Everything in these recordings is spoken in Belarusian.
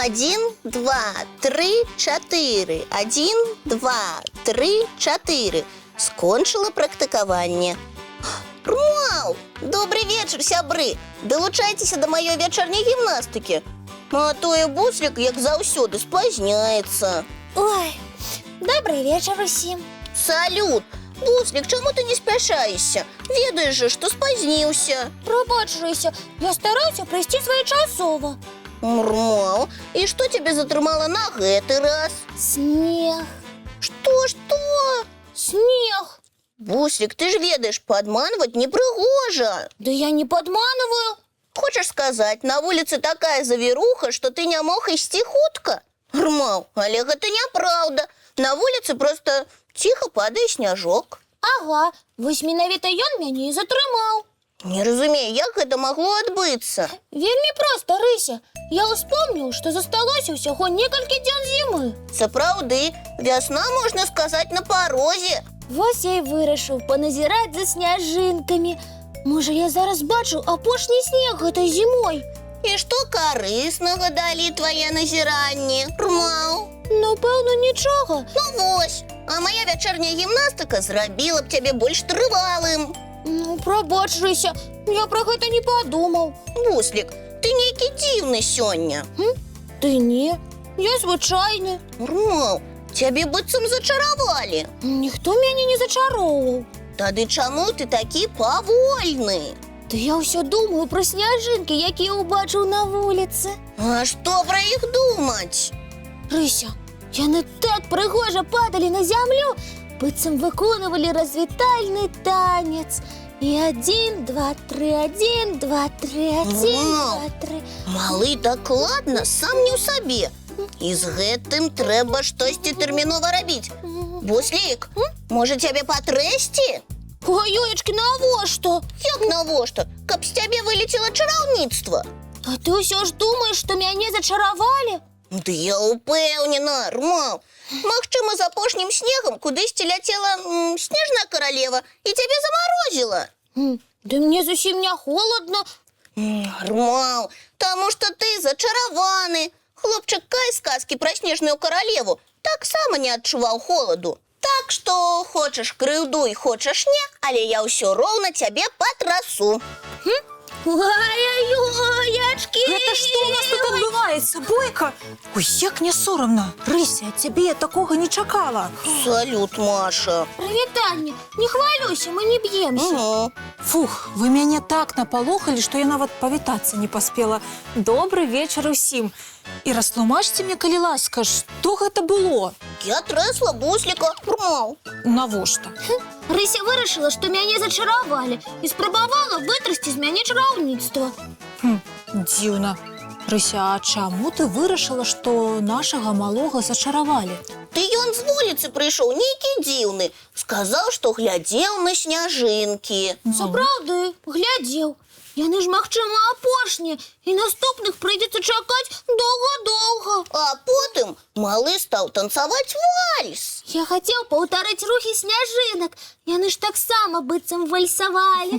Адзін, два, тры, чатыры. Адзін, два, тры, чатыры. Скончыла практыкаванне. Рмаў! Добры вечар, сябры! Далучайцеся да маёй вячэрняй гімнастыкі. А тое Буслік, як заўсёды, спазняецца. Ой, добры вечар усім. Салют! Буслік, чаму ты не спяшаешся? Ведаеш жа, што спазніўся. Прабач, Рыся, я стараюся прыйсці своечасова. Мрмаў, і што цябе затрымала на гэты раз? Снег. Што, што? Снег. Буслік, ты ж ведаеш, падманваць непрыгожа. Да я не падманваю. Хочаш сказаць, на вуліцы такая завіруха, што ты не мог ісці хутка? Рмаў, але гэта няпраўда. На вуліцы проста ціха падае сняжок. Ага, вось менавіта ён мяне і затрымаў. Не разумею, як гэта магло адбыцца. Вельмі проста, Рыся. Я ўспомніў, што засталося ўсяго некалькі дзён зімы. Сапраўды, вясна, можна сказаць, на парозе. Вось я і вырашыў паназіраць за сняжынкамі. Можа, я зараз бачу апошні снег гэтай зімой. І што карыснага далі твае назіранні, Рмаў? Напэўна, нічога. Ну вось, а мая вячэрняя гімнастыка зрабіла б цябе больш трывалым. Ну, прабач, Рыся, я пра гэта не падумаў. Буслік, ты нейкі дзіўны сёння. Ты не, я звычайны. Рмаў, цябе быццам зачаравалі. Ніхто мяне не зачароўваў. Тады чаму ты такі павольны? Ды я ўсё думаю пра сняжынкі, якія ўбачыў на вуліцы. А што пра іх думаць? Рыся, яны так прыгожа падалі на зямлю, быццам выконвалі развітальны танец. І адзін, два, тры, адзін, два, тры, адзін, Вау! два, тры. Малы дакладна сам не ў сабе. І з гэтым трэба штосьці тэрмінова рабіць. Буслік, можа, цябе патрэсці? Ой, ёечкі, навошта? Як навошта? Каб з цябе вылецела чараўніцтва. А ты ўсё ж думаеш, што мяне зачаравалі? Ды я ўпэўнена, Рмаў. Магчыма, з апошнім снегам кудысьці ляцела снежная каралева і цябе замарозіла. Ды мне зусім не холадна. Рмаў, таму што ты зачараваны. Хлопчык Кай з казкі пра снежную каралеву таксама не адчуваў холаду. Так што хочаш крыўдуй, хочаш не, але я ўсё роўна цябе патрасу. Ой-ой-ой, Гэта што ў нас тут адбываецца, Бойка? Ой, як не сорамна. Рыся, ад цябе я такога не чакала. Салют, Маша. Прывітанне, не хвалюйся, мы не б'емся. Угу. Фух, вы мяне так напалохалі, што я нават павітацца не паспела. Добры вечар усім. І растлумачце мне, калі ласка, што гэта было? Я трэсла Бусліка, Рмаў. Навошта? Рыся вырашыла, што мяне зачаравалі і спрабавала вытрасці з мяне чараўніцтва. Хм, дзіўна. Рыся, а чаму ты вырашыла, што нашага малога зачаравалі? Ды ён з вуліцы прыйшоў нейкі дзіўны. Сказаў, што глядзеў на сняжынкі. Сапраўды, глядзеў. Яны ж, магчыма, апошнія, і наступных прыйдзецца чакаць доўга-доўга. А потым малы стаў танцаваць вальс. Я хацеў паўтарыць рухі сняжынак. Яны ж таксама быццам вальсавалі.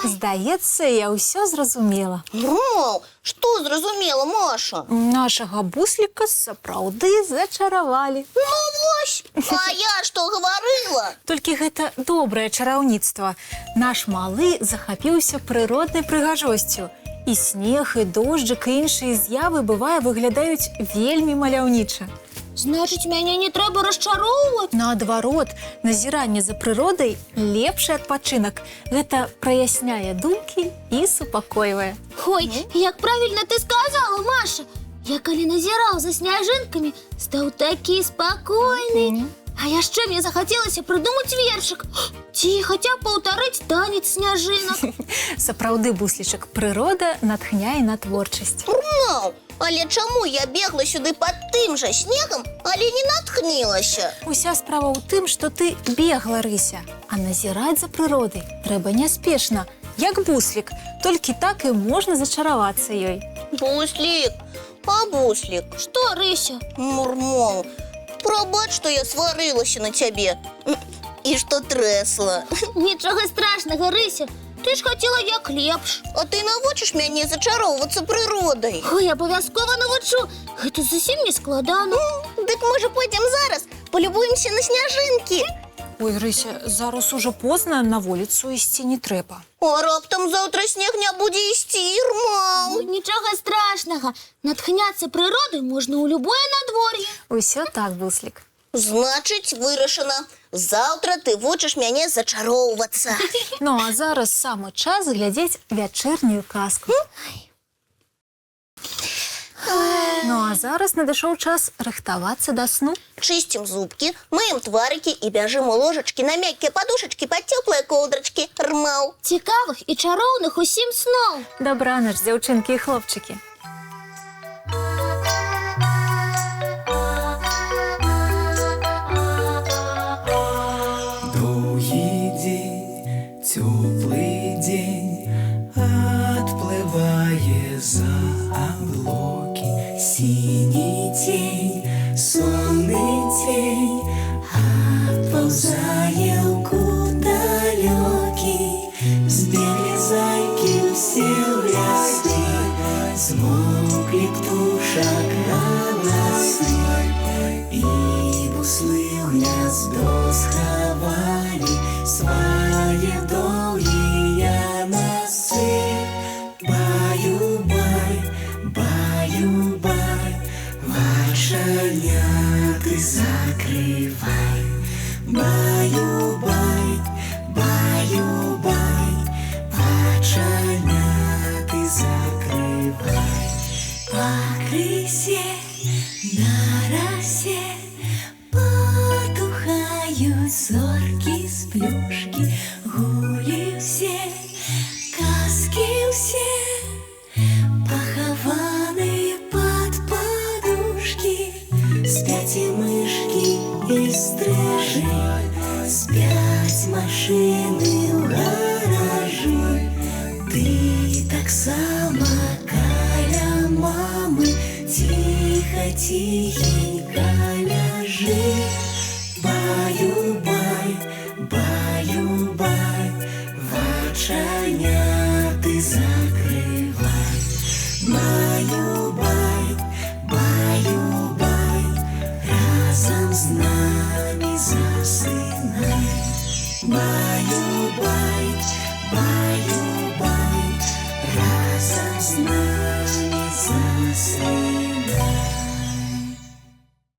Здаецца, я ўсё зразумела. Рмаў, што зразумела, Маша? Нашага Бусліка сапраўды зачаравалі. Ну вось, а я што гаварыла? Толькі гэта добрае чараўніцтва. Наш малы захапіўся прыроднай прыгажосцю. І снег, і дожджык, і іншыя з'явы, бывае, выглядаюць вельмі маляўніча. Значыць, мяне не трэба расчароўваць? Наадварот, назіранне за прыродай лепшы адпачынак. Гэта праясняе думкі і супакойвае. Ой, як правільна ты сказала, Маша. Я калі назіраў за сняжынкамі, стаў такі спакойны. А яшчэ мне захацелася прыдумаць вершык. Ці хаця б паўтарыць танец сняжынак. Сапраўды, Буслічак, прырода натхняе на творчасць. Рмаў, але чаму я бегла сюды пад тым жа снегам, але не натхнілася? Уся справа ў тым, што ты бегла, Рыся, а назіраць за прыродай трэба няспешна. як Буслік. Толькі так і можна зачаравацца ёй. Буслік, а Буслік, Што, Рыся? Мурмол, прабач, што я сварылася на цябе і што трэсла. Нічога страшнага, Рыся. Ты ж хацела як лепш. А ты навучыш мяне зачароўвацца прыродай? Ой, абавязкова навучу. Гэта зусім не складана. Дык можа, пойдзем зараз, полюбуемся на сняжынкі. Ой, Рыся, зараз ужо позна, на вуліцу ісці не трэба. А раптам заўтра снег не будзе ісці, Ірмал. Ой, нічога страшнага. Натхняцца прыродай можна ў любое надвор'е. Усё так, Буслік. Значыць, вырашана. Заўтра ты вучыш мяне зачароўвацца. Ну а зараз самы час глядзець вячэрнюю казку. Ну а зараз надышоў час рыхтавацца да сну. Чысцім зубкі, мыем тварыкі і бяжым у ложачкі на мяккія падушачкі пад цёплыя коўдрачкі. Рмаў. Цікавых і чароўных усім сноў. Дабранач, дзяўчынкі і хлопчыкі. Доўгі дзень, цёплы дзень адплывае за аблокі. Сіні цень, сонны цень адпаўзае ў кут далёкі. Збеглі зайкі ўсе ў лясы, змоўклі птушак галасы. І буслы ў гняздо схавалі свае доўгія насы. Баю-бай, баю-бай, вачаняты закрывай. Баю-бай, баю-бай, вачаняты закрывай. Пакрысе на расе потухаюць зоркі сплюшкі, гулі ўсе, казкі ўсе, пахаваны пад падушкі. Спяць і мышкі, і стрыжы, спяць машыны ў гаражы. Ты таксама каля мамы ціха, ціхенька ляжы. Баю-бай, баю-бай, вачаняты закрывай.